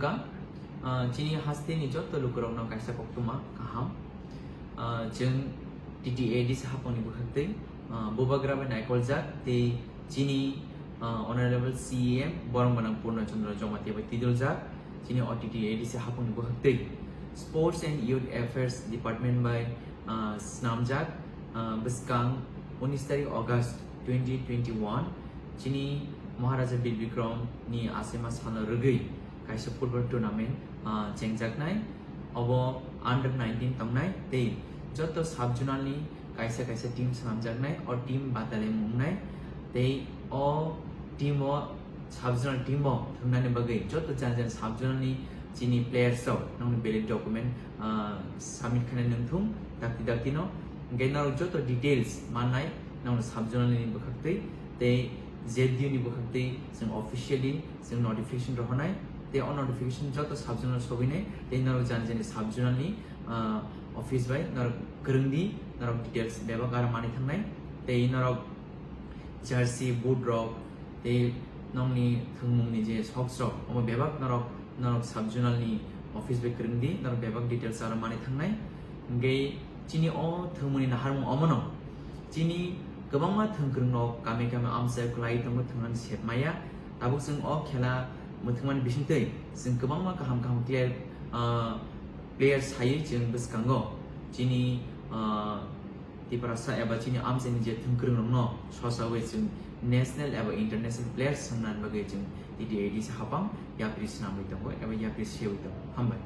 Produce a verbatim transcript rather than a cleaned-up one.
Ka, ah, chini hasteni joto lukurokno kaisa koktwma kaham. Ah, chwng T T A D C hapangni bwkhaktwi, ah, bubagra bai naikoljak tei chini, ah, Honorable C E M borong gwnang Purna Chandra Jamatia bai tiduljak chini o T T A D C hapangni bwkhaktwi. Sports and Youth Affairs Department bai, ah, snamjak, ah, bwskang unis tarik August twenty twenty-one chini Maharaja Bir Bikram ni asema salo rwgwi kaisa football tournament, ah, chengjaknai. Obo under nineteen tongnai tei joto sub-zonal ni kaisa kaisa team swnamjaknai, o team batalai mungnai tei o team o sub-zonal team o thwngnani bagwi joto jani jani sub-zonal ni chini players rok nokni valid document, ah, submit khainai nangthung dakti dakti no. Hingke norok joto details mannai nokni sub-zonal ni bwkhaktwi tei Z D U ni bwkhaktwi chwng officially chwng notification rohornai tei o notification joto sub-zonal sogwinai tei norok jani jani sub-zonal ni, ah, office bai norok kwrwngdi, norok details bebak aro manwi thangnai tei norok jersey, boot rok tei nokni thwngmungni je socks rok, omo bebak norok, norok sub-zonal ni office bai kwrwngdi, norok bebak details aro manwi thangnai. Hingke chini o thwngmungni naharmung omono chini kwbangma thwngkwrwng rok kami kami amchai kwlai tongo, thwngnani sep maya. Tabuk chwng o khela mwthwngmani bisingtwi chwng kwbangma kaham kaham player, ah, player saywi chwng bwskango chini, ah, Tiprasa eba chini amchaini je thwngkwrwng rokno sosawi chwng national eba international players swngnani bagwi chwng T T A D C hapang yapri swnamwi tongo eba yapri sewi tongo. Hambai.